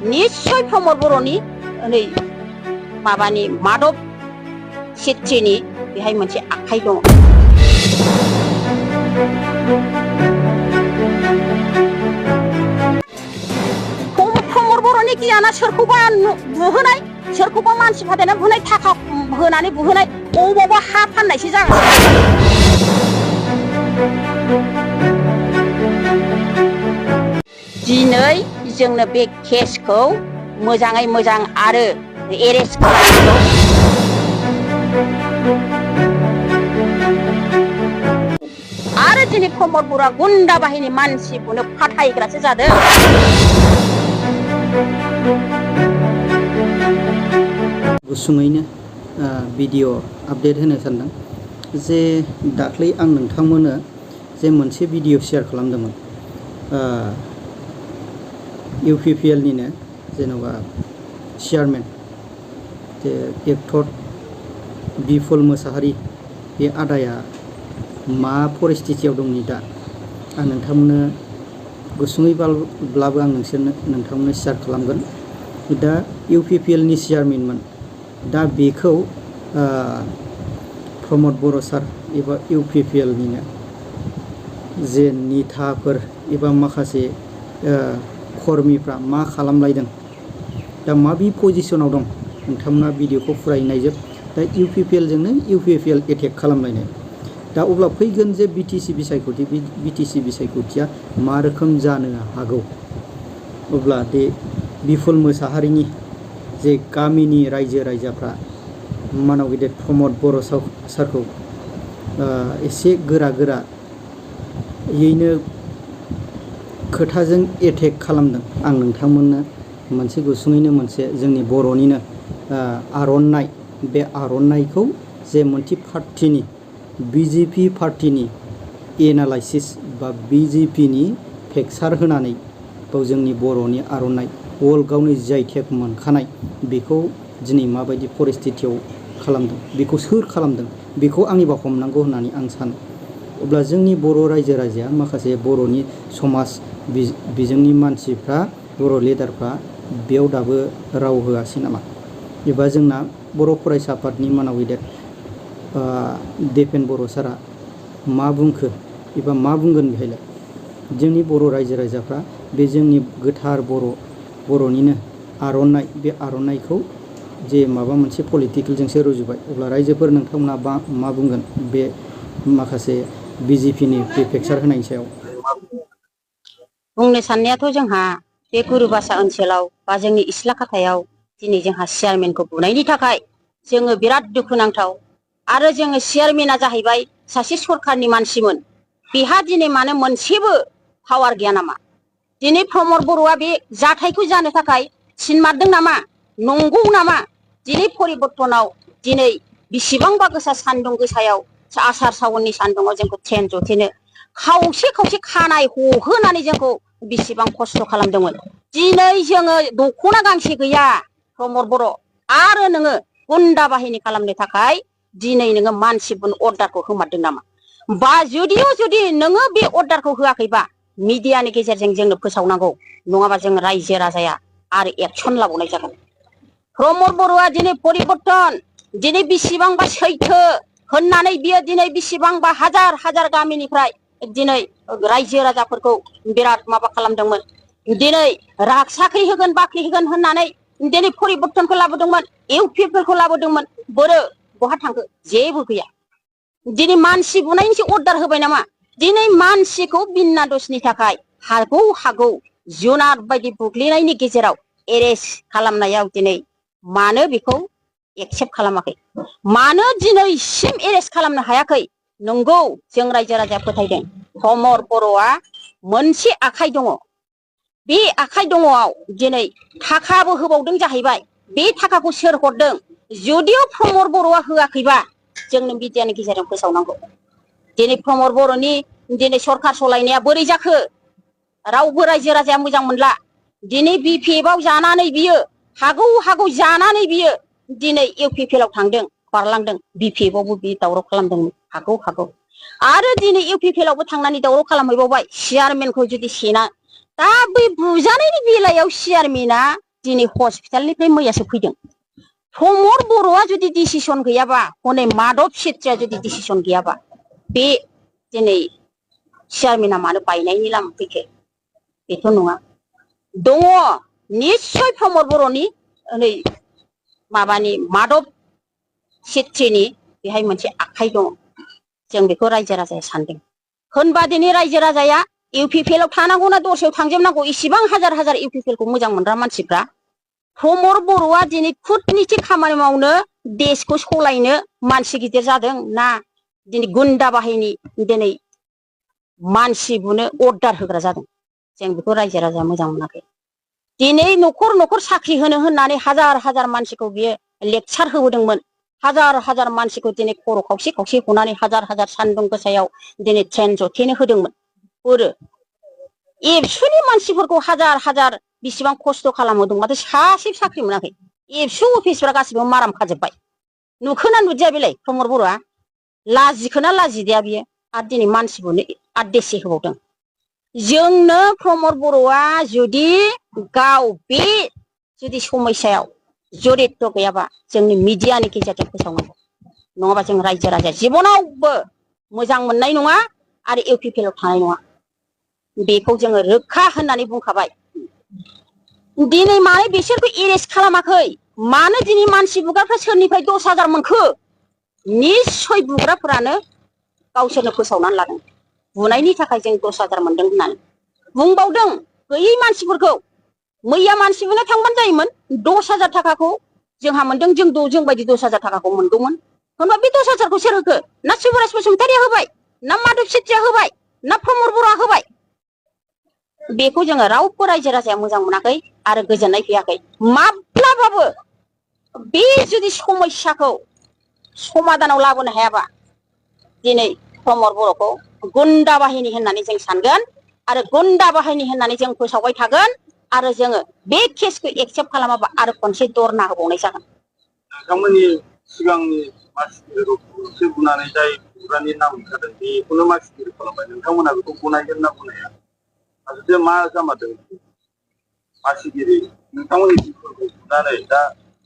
निश्चय प्रमद बर'नि नै माबानि माधव सिट्रिनि बेहाय मोनसे आखाइ दङ। प्रमद बर'नि गियाना सोरखौबा बुहोनाय, सोरखौबा मानसि फाथायना बुहोनाय, थाखा होनानै बुहोनाय, अबावबा हा फाननायसो जागासिनो। दिनै जोंनो बे केसखौ मोजाङै मोजां आरो एरेस्ट खालामनांगौ। आरो दिनै प्रमद बर'आ गुन्दा बाहिनी मानसिखौनो फाथायग्रासो जादों। गुसुङैनो भिडिअ आपडेट होनो सानदों जे दाख्लै आं नोंथांमोननो जे मोनसे भिडिअ शेयार खालामदोंमोन UPPL निनो जेन'बा चेयारमेन जे एक्टर बिपुल मोसाहारि बे आदाया मा परिस्थितियाव दं दा आं नोंथांमोननो गुसुङैब्लाबो आं नोंथांमोननो शेयार खालामगोन। दा UPPL नि चेयारमेनमोन, दा बेखौ प्रमद बर' सार एबा UPPL निनो जे नेताफोर एबा माखासे कर्मीफ्रा मा खालामलायदों, दा माबे पजिसनाव दं नोंथांमोना भिडिअखौ फुरायै नायजोब। दा UPPL जोंनो UPPL एटेक खालामलायनाय। दा अब्ला फैगोन जे BTC बिसायख'थि, BTC बिसायख'थिया मा रोखोम जानो हागौ, अब्ला बे बिपुल मोसाहारिनि जे गामिनि रायजो राजाफ्रा मानाव गेदेर प्रमद बर' सारखौ एसे गोरायैनो खोथाजों एटेक खालामदों। आं नोंथांमोननो मोनसे गुसुङैनो मोनसे जोंनि बर'निनो आर'नाइ, बे आर'नाइखौ जे मोनसे पार्टिनि BJP पार्टिनि एनालाइसिस बा BJP नि पिकचार होनानै बाव जोंनि बर'नि आर'नाइ वर्ल्डआवनो GI टेग मोनखानाय बेखौ दिनै माबायदि परिस्थितियाव खालामदों, बेखौ सोर खालामदों, बेखौ आंनिबा हमनांगौ होननानै आं सानो। अब्ला जोंनि बर' रायजो राजाया माखासे बर'नि समाज बिजोंनि मानसिफ्रा, बर' लिडारफ्रा बेयाव दाबो राव होआसै नामा? एबा जोंना बर' फरायसा आफादनि मानाव गेदेर Bjpन बर' सारा मा बुंखो एबा मा बुंगोन बेहायलाय? जोंनि बर' रायजो राजाफ्रा बे जोंनि गोथार बर'निनो आर'नाइ, बे आर'नाइखौ जे माबा मोनसे पलिटिकेलजोंसो रुजुबाय। अब्ला रायजोफोर नोंथांमोना मा बुंगोन बे माखासे BJP नि बे पिकचार होनायनि सायाव? बुंनो साननायाथ' जोंहा बे गुरुबासा ओनसोलाव बा जोंनि इस्लाखाथायाव दिनै जोंहा चेयारमेनखौ बुनायनि थाखाय जोङो बिराद दुखुनांथाव। आरो जोङो चेयारमेना जाहैबाय सासे सरखारनि मानसिमोन, बेहा दिनै मानो मोनसेबो पावार गैया नामा? दिनै प्रमद बर'आ बे जाथायखौ जानो थाखाय सिनमारदों नामा? नंगौ नामा? दिनै परिबर्तनाव दिनै बेसेबांबा गोसा सान्दुं गोसायाव आसार सावननि सान्दुङाव जोंखौ ट्रेन जथेनो खावसे खानाय हहोनानै जोंखौ बेसेबां खस्थ' खालामदोंमोन। दिनै जोङो दख'ना गांसे गैया प्रमद बर', आरो नोङो गुन्दा बाहिनी खालामनो थाखाय दिनै नोङो मानसि बुनो अर्डारखौ होमारदों नामा? बा जुदि नोङो बे अर्डारखौ होआखैबा मिडियानि गेजेरजों जोंनो फोसावनांगौ, नङाबा जों रायजो राजाया आरो एक्सन लाबावनाय जागोन। प्रमद बर'आ दिनै परिबर्तन, दिनै बेसेबांबा सैथो होननानै बियो दिनै बेसेबांबा हाजार गामिनिफ्राय दिनै रायजो राजाफोरखौ बिराद माबा खालामदोंमोन। दिनै साख्रि होगोन बाख्रि होगोन होननानै दिनै परिबर्तनखौ लाबोदोंमोन, UPPLखौ लाबोदोंमोन। बहा थांखो? जेबो गैया। दिनै मानसि बुनायनिसो अर्डार होबाय नामा? दिनै मानसिखौ बिना दसनि थाखाय हागौ जुनार बायदि बुग्लिनायनि गेजेराव एरेस्ट खालामनायाव दिनै मानो बेखौ एक्सेप्ट खालामाखै? मानो दिनैसिम एरेस्ट खालामनो हायाखै? नंगौ, जों रायजो राजाया फोथायदों प्रमद बर'आ मोनसे आखाइ दङ। बे आखाइ दङआव दिनै थाखाबो होबावदों जाहैबाय। बे थाखाखौ सोर हरदों? जुदिअ प्रमद बर'आ होआखैबा जोंनो मिडियानि गेजेरजों फोसावनांगौ। दिनै प्रमद बर'नि दिनै सरखार सलायनाया बोरै जाखो? रावबो रायजो राजाया मोजां मोनला। दिनै BPFआव जानानै बियो हागौ जानानै बियो दिनै UPPLआव थांदों, बारलांदों। BPFआवबो बि दावराव खालामदोंमोन, हागौ। आरो दिनै UPPLआवबो थांनानै दावराव खालामहैबावबाय। चेयारमेनखौ जुदि सेना, दा बै बुजानायनि बेलायाव चेयारमेना दिनै हस्पिटालनिफ्राय मैयासो फैदों। प्रमद बर'आ जुदि डिसिसन गैयाबा, हनै माधब सेत्रिया जुदि डिसिसन गैयाबा, बे दिनै चेयारमेना मानो बायनायनि लामा फैखो? बेथ' नङा। दङ निस्सय प्रमद बर'नि ओरै माबानि माधब सेत्रिनि बेहाय मोनसे आखाइ दङ। जों बेखौ रायजो राजाया सानदों। होनबा दिनै रायजो राजाया इउपिपिएल आव थानांगौना दस्रायाव थांजोबनांगौ? इसिबां हाजार हाजार इउपिपिएल खौ मोजां मोनग्रा मानसिफ्रा। प्रमद बर'आ दिनै कुटनिति खामानि मावनो, देशखौ सलायनो मानसि गिदिर जादों ना दिनै गुन्दा बाहिनी दिनै मानसि बुनो अर्डार होग्रा जादों? जों बेखौ रायजो राजाया मोजां मोनाखै। दिनै न'खर न'खर साख्रि होनो होननानै हाजार हाजार मानसिखौ बियो लेक्सार होबोदोंमोन। हाजार हाजार मानसिखौ दिनै खर' खावसे खावसे हनानै हाजार हाजार सान्दुं गोसायाव दिनै ट्रेन जथेनो होदोंमोन। एबसुनि मानसिफोरखौ हाजार हाजार बेसेबां खस्थ' खालामहोदों, माथो सासे साख्रि मोनाखै। एबसु अफिसफ्रा गासिबो माराम खाजोब्बाय। नुखोना नुदिया बेलाय प्रमद बर'आ? लाजिखोना लाजिदिया बियो? आरो दिनै मानसि बुनो आरो देसे होबावदों। जोंनो प्रमद बर'आ जुदि गाव बे जुदि समस्यायाव जरित गैयाबा जोंनि मिडियानि गेजेरजों फोसावनांगौ। नङाबा जों रायजो राजाया जिबनावबो मोजां मोननाय नङा आरो इउपिपिएल आव थानाय नङा। बेखौ जोङो रोखा होननानै बुंखाबाय। दिनै मानो बिसोरखौ एरेस्ट खालामाखै? मानो दिनै मानसि बुग्राफ्रा सोरनिफ्राय 10,000 मोनखो? निस्सय बुग्राफोरानो गावसोरनो फोसावनानै लादों। बुनायनि थाखाय जों 10,000 मोनदों होननानै बुंबावदों गैयै मानसिफोरखौ। मैया मानसि बुनो थांबानो जायोमोन। 10,000 थाखाखौ जोंहा मोनदों, जों बायदि 10,000 थाखाखौ मोनगौमोन। होनबा बे 10,000 खौ सोर होखो? ना शिबराज बसुमतारिया होबाय, ना माधब सेत्रिया होबाय, ना प्रमद बर'आ होबाय? बेखौ जोङो रावबो रायजो राजाया मोजां मोनाखै आरो गोजोननाय फैयाखै। माब्लाबाबो बे जुदि समस्याखौ समाधानाव लाबोनो हायाबा दिनै प्रमद बर'खौ गुन्दा बाहिनी होननानै जों सानगोन आरो गुन्दा बाहिनी होननानै जों फोसावबाय थागोन आरो जोङो बे केसखौ एक्सेप्ट खालामाबा आरो खनसे दरना होबावनाय जागोन। नोंथांमोननि सिगांनि मानसिफोरखौ बुनानै जाय बुग्रानि नाम ओंखारदों बेखौनो मानसिगिर खालामबाय। नोंथांमोना बेखौ गनायगोन ना गनाया? आरो मा जामारदों मानसिगिरि? नोंथांमोननि जिफोरखौ बुनानै दा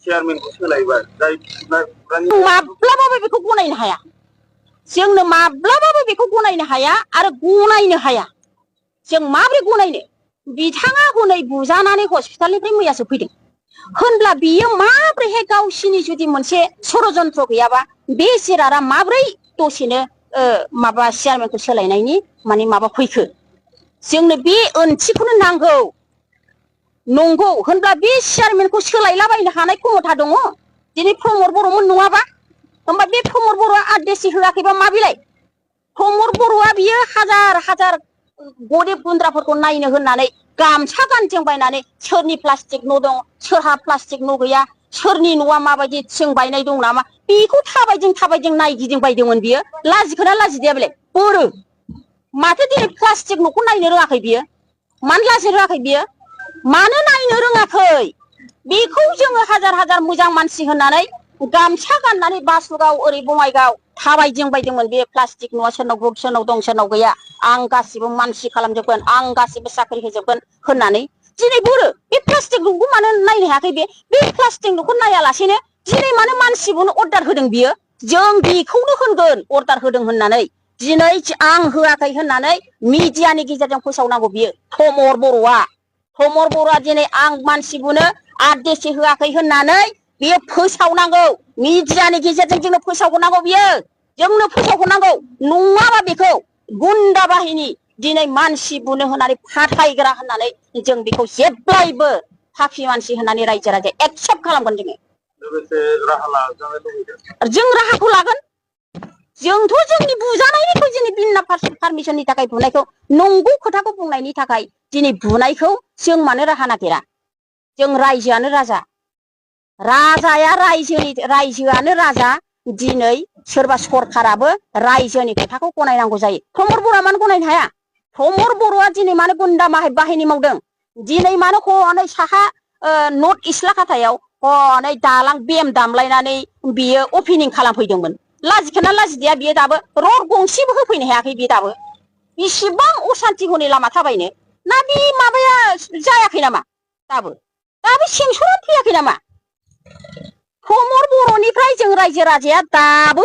चेयारमेनखौ सोलायबाय, जाय बुग्रानि माब्लाबाबो बेखौ गनायनो हाया। जोंनो माब्लाबाबो बेखौ गनायनो हाया आरो गनायनो हाया। जों माबोरै गनायनो? बिथाङा हनै बुजानानै हस्पिटालनिफ्राय मैयासो फैदों। होनब्ला बियो माब्रैहाय गावसिनि जुदि मोनसे षड़यन्त्र गैयाबा बे जिरादा माब्रै दसेनो माबा चेयारमेनखौ सोलायनायनि माने माबा फैखो? जोंनो बे ओंथिखौनो नांगौ। नंगौ होनब्ला बे चेयारमेनखौ सोलायलाबायनो हानाय क्षमता दङ दिनै प्रमद बर'मोन नङाबा। होमबा बे प्रमद बर'आ आदेश होआखैबा मा बिलाय? प्रमद बर'आ बियो हाजार हाजार गरिब गुन्द्राफोरखौ नायनो होननानै गामसा गानथों बायनानै सोरनि प्लास्टिक न' दं, सोरहा प्लास्टिक न' गैया, सोरनि न'आ माबायदि थिं बायनाय दं नामा, बेखौ थाबायजों नायगिदिंबायदोंमोन बियो। लाजिखोना लाजिदिया बेलाय? माथो दिनै प्लास्टिक न'खौ नायनो रोङाखै बियो? मानो लाजिनो रोङाखै बियो? मानो नायनो रोङाखै? बेखौ जोङो हाजार हाजार मोजां मानसि होननानै गामसा गाननानै बासुगाव ओरै बङाइगाव थाबायदिंबायदोंमोन। बे प्लास्टिक न'आ सोरनाव दं सोरनाव गैया आं गासिबो मानसि खालामजोबगोन, आं गासिबो साख्रि होजोबगोन होननानै दिनै बे प्लास्टिक न'खौ मानो नायनो हायाखै? बे प्लास्टिक न'खौ नायालासेनो दिनै मानो मानसि बुनो अर्डार होदों बियो? जों बेखौनो होनगोन अर्डार होदों होननानै। दिनै आं होआखै होननानै मिडियानि गेजेरजों फोसावनांगौ बियो प्रमद बर'आ। प्रमद बर'आ दिनै आं मानसि बुनो आदेश होआखै होननानै बेयो फोसावनांगौ। मिडियानि गेजेरजों जोंनो फोसावहरनांगौ बियो। जोंनो फोसावहरनांगौ। नङाबा बेखौ गुन्दा बाहिनी दिनै मानसि बुनो होननानै फाथायग्रा होननानै जों बेखौ जेब्लायबो पापि मानसि होननानै रायजो राजाया एक्सेप्ट खालामगोन। जोङो लोगोसे राहा लाजानो लुबैदों। जों राहाखौ लागोन। जोंथ' जोंनि बुजानायनिखौ दिनै बिना पारमिसननि थाखाय बुनायखौ नंगौ खोथाखौ बुंनायनि थाखाय दिनै बुनायखौ जों मानो राहा नागिरा? जों रायजोआनो राजा, राजाया रायजोआनो राजा। दिनै सोरबा सरखाराबो रायजोनि खोथाखौ गनायनांगौ जायो। प्रमद बर'आ मानो गनायनो हाया? प्रमद बर'आ दिनै मानो गुन्दा बाहिनी मावदों? दिनै मानो हनै साहा नर्थ इस्ट लाखाथायाव हनै दालां बेम दामलायनानै बियो अपेनिं खालामफैदोंमोन? लाजिखोना लाजिदिया बियो? दाबो रड गंसेबो होफैनो हायाखै बियो दाबो। बेसेबां असान्थि हनै लामा थाबायनो? ना बे माबाया जायाखै नामा दाबो? दाबो सेंसुरानो फैयाखै नामा? प्रमद बर'निफ्राय जों रायजो राजाया दाबो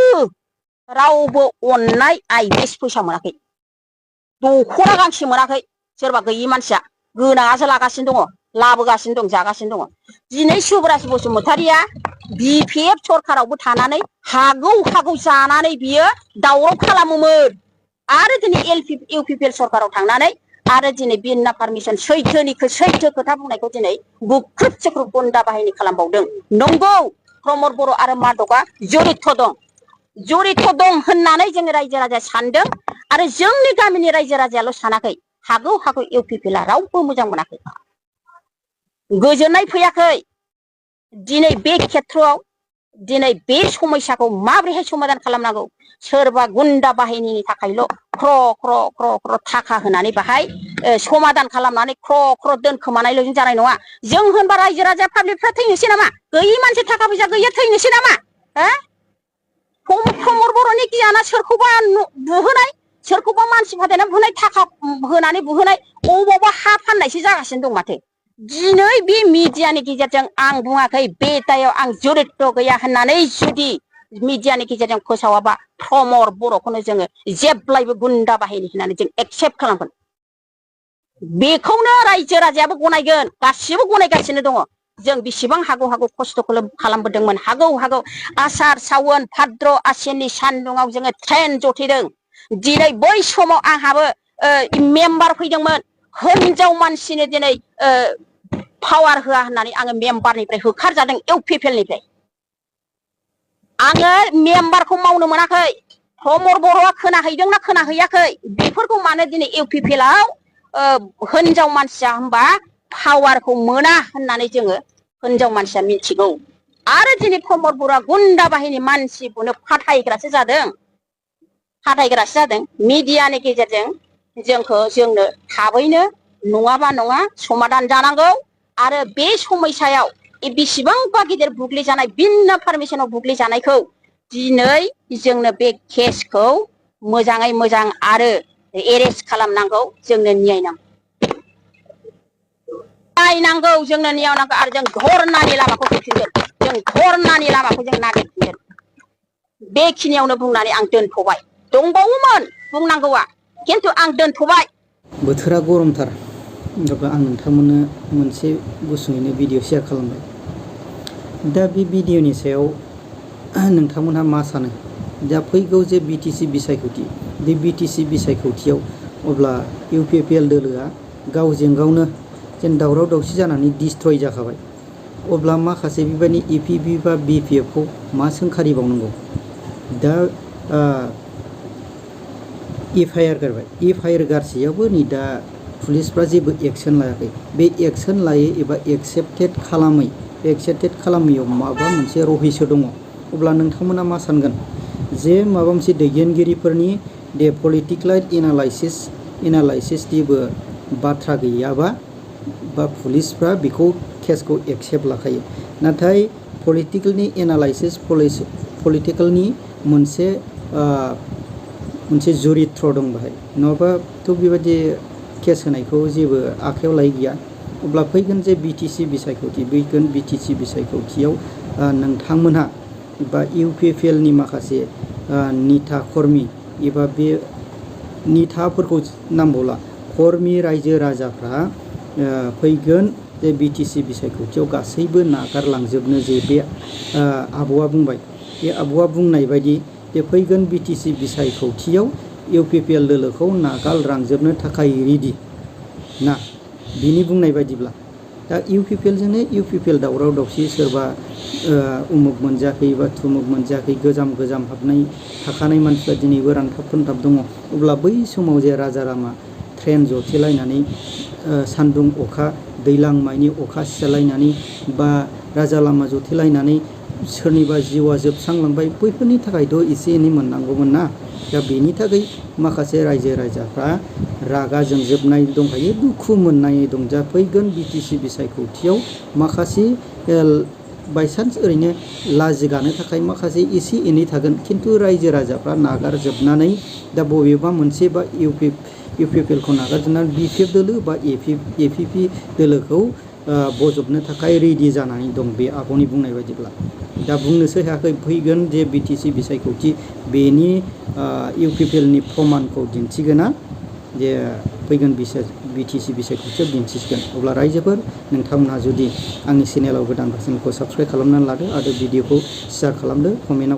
रावबो अननाय आइबिएस फैसा मोनाखै, दख'ना गांसे मोनाखै। सोरबा गैयि मानसिया गोनाङासो लागासिनो दङ, लाबोगासिनो दं, जागासिनो दङ। दिनै शिवराज बसुमतारिया बिपिएफ सरखारावबो थानानै हागौ हागौ जानानै बियो दावराव खालामोमोन आरो दिनै इउपिपिएल सरखाराव थांनानै आरो दिनै बिना पारमिसन सैथो खोथा बुंनायखौ दिनै बुख्रुब सुख्रुब गुन्दा बाहिनी खालामबावदों। नंगौ प्रमद बर' आरो माधबआ जरित दं होननानै जोङो रायजो राजाया सानदों आरो जोंनि गामिनि रायजो राजायाल' सानाखै, हागौ इउपिपिएलआ रावबो मोजां मोनाखै, गोजोननाय फैयाखै। दिनै बे खेथ्रआव दिनै बे समस्याखौ माबोरैहाय समाधान खालामनांगौ, सोरबा गुन्दा बाहिनीनि थाखायल' ख्र थाखा होनानै बाहाय समाधान खालामनानै ख्र दोनखोमानायल'जों जानाय नङा। जों होनबा रायजो राजा पाब्लिकफ्रा थैनोसै नामा? गैयि मानसि थाखा फैसा गैया थैनोसै नामा? प्रमद बर'नि गियाना सोरखौबा बुहोनाय, सोरखौबा मानसि फाथायनानै बुहोनाय, थाखा होनानै बुहोनाय, अबावबा हा फाननायसो जागासिनो दं माथो। दिनै बे मिडियानि गेजेरजों आं बुङाखै, बे दायाव आं जरित गैया होननानै जुदि मिडियानि गेजेरजों फोसावाबा प्रमद बर'खौनो जोङो जेब्लायबो गुन्दा बाहिनी होननानै जों एक्सेप्ट खालामगोन। बेखौनो रायजो राजायाबो गनायगोन, गासिबो गनायगासिनो दङ। जों बेसेबां हागौ खस्थ' खालामबोदोंमोन, हागौ आसार सावन भाद्र आसिननि सान्दुङाव जोङो ट्रेन जथेदों। दिनै बै समाव आंहाबो मेम्बार फैदोंमोन, हिनजाव मानसिनो दिनै पावार होआ होननानै आङो मेम्बारनिफ्राय होखारजादों। इउपिपिएलनिफ्राय आङो मेम्बारखौ मावनो मोनाखै। प्रमद बर'आ खोनाहैदोंना खोनाहैयाखै बेफोरखौ मानो दिनै इउपिपिएलआव हिनजाव मानसिया होनबा पावारखौ मोना होननानै जोङो हिनजाव मानसिया मिथिगौ। आरो दिनै प्रमद बर'आ गुन्दा बाहिनी मानसिखौनो फाथायग्रासो जादों, मिडियानि गेजेरजों जोंनो थाबैनो नङाबा नङा समाधान जानांगौ। आरो बे समस्यायाव बेसेबांबा गिदिर बुग्लिजानाय बिना पारमिसनाव बुग्लिजानायखौ दिनै जोंनो बे केसखौ मोजाङै मोजां आरो एरेस्ट खालामनांगौ, जोंनो न्याय नांगौ, जोंनो न्याय नांगौ आरो जों धर्नानि लामाखौ हैफिनगोन, जों धर्नानि लामाखौ जों नागिरफिनगोन। बेखिनियावनो बुंनानै आं दोनथ'बाय। दंबावोमोन बुंनांगौआ, खिन्थु आं दोनथ'बाय। बोथोरा गरमथार, अब्ला आं नोंथांमोननो मोनसे गुसुङैनो भिडिअ शेयार खालामबाय। दा बे भिडिअनि सायाव नोंथांमोनहा मा सानो? दा फैगौ जे बिटिसि बिसायख'थि, बे बिटिसि बिसायख'थियाव अब्ला इउपिपिएल दोलोआ गावजों गावनो जेन दावराव दावसि जानानै डिस्ट्रय जाखाबाय, अब्ला माखासे बेबायदि इपिपि बा बिपिएफखौ मा सोंखारिबावनांगौ? दा एफआइआर गारबाय, एफआइआर गारसेयावबो नै दा पुलिसफ्रा जेबो एक्सन लायाखै। बे एक्सन लायै एबा एक्सेप्टेड खालामैयाव माबा मोनसे रहिस दङ। अब्ला नोंथांमोना मा सानगोन जे माबा मोनसे दैदेनगिरिफोरनि पलिटिकेल एनालाइसिसनिबो बाथ्रा गैयाबा बा पुलिसफ्रा बेखौ केसखौ एक्सेप्ट लाखायो। नाथाय पलिटिकेलनि मोनसे जुरित्र दं बाहाय, नङाबाथ' बेबायदि केस होनायखौ जेबो आखायाव लायै गैया। अब्ला फैगोन जे बिटिसि बिसायख'थियाव नोंथांमोनहा बा इउपिपिएलनि माखासे निथा कर्मि एबा बे निथाफोरखौ नांबावला कर्मि रायजो राजाफ्रा फैगोन जे बिटिसि बिसायख'थियाव गासैबो नागारलांजोबनो जे बे आब'आ बुंबाय, बे आब'आ बुंनाय बायदि बे फैगोन बिटिसि बिसायख'थियाव इउपिपिएल दोलोखौ नागारलांजोबनो थाखाय रेडि ना, बिनि बुंनाय बायदिब्ला। दा इउपिपिएल दावराव दावसि, सोरबा उमुक मोनजायाखै बा थुमुक मोनजायाखै, गोजाम हाबनाय थाखानाय मानसिफ्रा दिनैबो रानथाब फोनथाब दङ। अब्ला बै समाव जे राजा लामा ट्रेन जथेलायनानै सान्दुं अखा दैलां माइनि अखा सिजालायनानै बा राजा लामा जथेलायनानै सोरनिबा जिउआ जोबस्रांलांबाय, बैफोरनि थाखायथ' एसे एनै मोननांगौमोन ना। दा बेनि थाखाय माखासे रायजो राजाफ्रा रागा जोंजोबनाय दंखायो, दुखु मोननाय दं। जा फैगोन बिटिसि बिसायख'थियाव माखासे बायसान्स ओरैनो लाजिगानो थाखाय माखासे एसे एनै थागोन, खिन्थु रायजो राजाफ्रा नागारजोबनानै दा बबेबा मोनसे बा इउपिपिएलखौ नागारजोबनानै बिपिएफ दोलो बा एपिपि दोलोखौ बजबनो थाखाय रेडि जानानै दं बे आब'नि बुंनाय बायदिब्ला। दा बुंनोसो हायाखै फैगोन जे बिटिसि बिसायख'थि बेनि इउपिपिएलनि प्रमानखौ दिन्थिगोना जे फैगोन बिटिसि बिसायख'थियाव दिन्थिसिगोन। अब्ला रायजोफोर नोंथांमोनहा जुदि आंनि चेनेलाव गोदान चेनेलखौ साबस्क्राइब खालामनानै लादो आरो भिडिअखौ शेयार खालामदो, कमेन्टआव